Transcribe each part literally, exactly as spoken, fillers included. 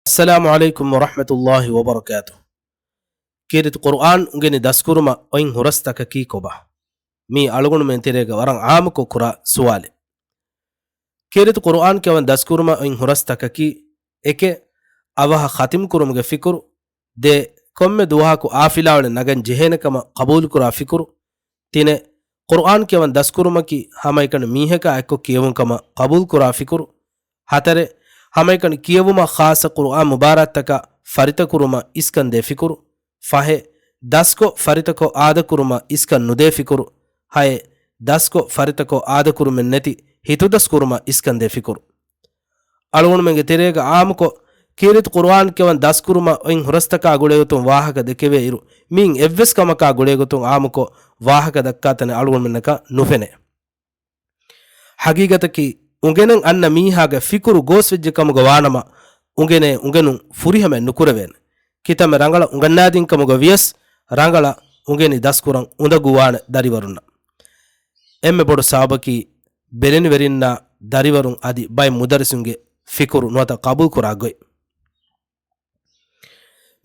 އައްސަލާމު ޢަލައިކުމް ވަރަޙްމަތުﷲި ވަބަރަކާތު. ކީރިތި ޤުރުއާން އުނގެނި ދަސްކުރުމަށް އޮތް ހުރަސްތަކަކީ ކޮބާ؟ މީ އަޅުގަނޑުމެން ތެރޭގަ ވަރަށް ޢާއްމުކޮށް ކުރާ ސުވާލެއް. ކީރިތި ޤުރުއާން ކިޔަވަން ދަސްކުރުމަށް އޮތް ހުރަސްތަކަކީ، އެކެއް، އަވަހަށް ޚަތިމް ކުރުމުގެ ފިކުރު. ދެ، ކޮންމެ ދުވަހަކު އާފިލާވަޅެއް ނަގަން ޖެހޭނެ ކަމަށް ޤަބޫލުކުރާ ފިކުރު. ތިނެއް، ޤުރުއާން ކިޔަވަން ދަސްކުރުމަކީ ހަމައެކަނި މީހަކާ އެއްކޮށް ކިޔެވުން ކަމަށް ޤަބޫލުކުރާ ފިކުރު. ހަތަރެއް، ހަމައެކަނި ކިޔެވުމަށް ޚާއްޞަ ޤުރުއާން މުބާރާތްތަކާ ފަރިތަކުރުމަށް އިސްކަން ދޭ ފިކުރު. ފަހެއް، ދަސްކޮށް ފަރިތަކޮށް އާދަކުރުމަށް އިސްކަން ނުދޭ ފިކުރު. ހައެއް، ދަސްކޮށް ފަރިތަކޮށް އާދަކުރުމެއް ނެތި ހިތުދަސްކުރުމަށް އިސްކަންދޭ ފިކުރު. އަޅުގަނޑުމެންގެ ތެރޭގަ ޢާއްމުކޮށް، ކީރިތި ޤުރުއާން ކިޔަވަން ދަސްކުރުމަށް އޮތް ހުރަސްތަކާ ގުޅޭގޮތުން ވާހަކަ ދެކެވޭއިރު، މިއިން އެއްވެސް ކަމަކާ ގުޅޭގޮތުން ޢާއްމުކޮށް ވާހަކަ ދައްކާތަނެއް އަޅުގަނޑުމެންނަކަށް ނުފެނޭ. ޙަޤީޤަތަކީ، އުނގެނެން އަންނަ މީހާގެ ފިކުރު ގޯސްވެއްޖެ ކަމުގަ ވާނަމަ، އުނގެނޭ އުނގެނުން ފުރިހަމައެއް ނުކުރެވޭނެ. ކިތަންމެ ރަނގަޅަށް އުނގަންނާދިން ކަމުގަ ވިޔަސް، ރަނގަޅަށް އުނގެނި ދަސްކުރަން އުނދަގޫވާނެ ދަރިވަރުންނަށް. އެންމެ ބޮޑު ސަބަބަކީ، ބެލެނިވެރިންނާ ދަރިވަރުން އަދި ބައެއް މުދައްރިސުންގެ ފިކުރު ނުވަތަ ޤަބޫލުކުރާ ގޮތް.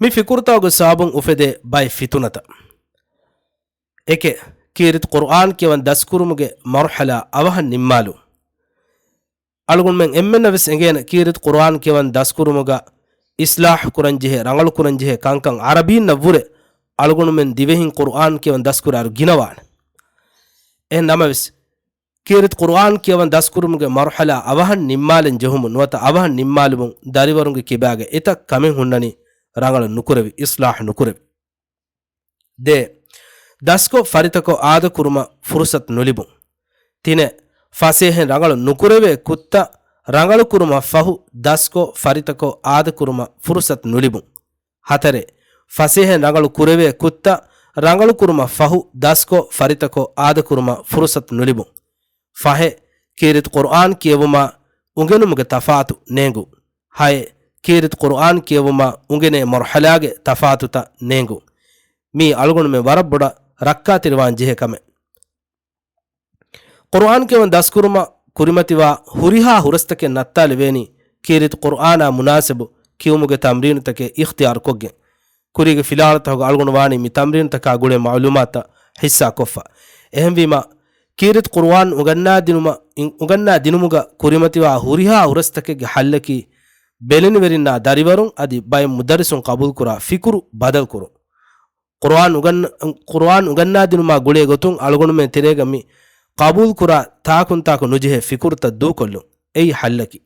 މި ފިކުރުތަކުގެ ސަބަބުން އުފެދޭ ބައެއް ފިތުނަތައް. އެކެއް، ކީރިތި ޤުރުއާން ކިޔަވަން ދަސްކުރުމުގެ މަރުޙަލާ އަވަހަށް ނިންމާލުން. އަޅުގަނޑުމެން އެންމެންނަށް ވެސް އެނގޭނެ، ކީރިތި ޤުރުއާން ކިޔަވަން ދަސްކުރުމުގަ އިޞްލާޙު ކުރަންޖެހޭ، ރަނގަޅު ކުރަންޖެހޭ ކަންކަން ޢަރަބީންނަށް ވުރެ އަޅުގަނޑުމެން ދިވެހިން ޤުރުއާން ކިޔަވަން ދަސްކުރާއިރު ގިނަވާނެ. އެހެން ނަމަވެސް، ކީރިތި ޤުރުއާން ކިޔަވަން ދަސްކުރުމުގެ މަރުޙަލާ އަވަހަށް ނިންމާލަން ޖެހުމުން ނުވަތަ އަވަހަށް ނިންމާލުމުން ދަރިވަރުންގެ ކިބާގަ އެތައް ކަމެއް ހުންނަނީ ރަނގަޅަށް ނުކުރެވި، އިޞްލާޙު ނުކުރެވި. ދެ، ދަސްކޮށް ފަރިތަކޮށް އާދަކުރުމަށް ފުރުޞަތު ނުލިބުން. ތިނެއް، ފަސޭހައިން ރަނގަޅު ނުކުރެވޭ ކުށްތައް ރަނގަޅުކުރުމަށް ފަހު ދަސްކޮށް ފަރިތަކޮށް އާދަކުރުމަށް ފުރުޞަތު ނުލިބުން. ހަތަރެއް، ފަސޭހައިން ރަނގަޅު ކުރެވޭ ކުށްތައް ރަނގަޅުކުރުމަށް ފަހު ދަސްކޮށް ފަރިތަކޮށް އާދަކުރުމަށް ފުރުޞަތު ނުލިބުން. ފަހެއް، ކީރިތި ޤުރުއާން ކިޔެވުމާ އުނގެނުމުގެ ތަފާތު ނޭނގުން. ހައެއް، ކީރިތި ޤުރުއާން ކިޔެވުމާ އުނގެނޭ މަރުޙަލާގެ ތަފާތުތައް ނޭނގުން. މީ އަޅުގަނޑުމެން ވަރަށް ބޮޑަށް ރައްކާތެރިވާން ޖެހޭ ކަމެއް. ޤުރުއާން ކިޔަވަން ދަސްކުރުމަށް ކުރިމަތިވާ ހުރިހާ ހުރަސްތަކެއް ނައްތާލެވޭނީ، ކީރިތި ޤުރުއާނާ މުނާސަބު ކިޔުމުގެ ތަމްރީނުތަކެއް އިޚްތިޔާރުކޮށްގެން. ކުރީގެ ފިލާވަޅުތަކުގަ އަޅުގަނޑު ވާނީ މި ތަމްރީނުތަކާ ގުޅޭ މަޢުލޫމާތުތައް ޙިއްޞާކޮށްފަ. އެހެންވީމަ، ކީރިތި ޤުރުއާން އުނގަންނާދިނުމަށް، އިން-، އުނގަންނާދިނުމުގަ ކުރިމަތިވާ ހުރިހާ ހުރަސްތަކެއްގެ ޙައްލަކީ، ބެލެނިވެރިންނާ ދަރިވަރުން އަދި ބައެއް މުދައްރިސުން ޤަބޫލުކުރާ ފިކުރު ބަދަލުކުރުން. ޤުރުއާން އުނގަން-، ޤުރުއާން އުނގަންނާދިނުމާ ގުޅޭ ގޮތުން އަޅުގަނޑުމެން ތެރޭގަ މި ޤަބޫލުކުރާ ތާކުންތާކު ނުޖެހޭ ފިކުރުތައް ދޫކޮށްލުން. އެއީ ޙައްލަކީ.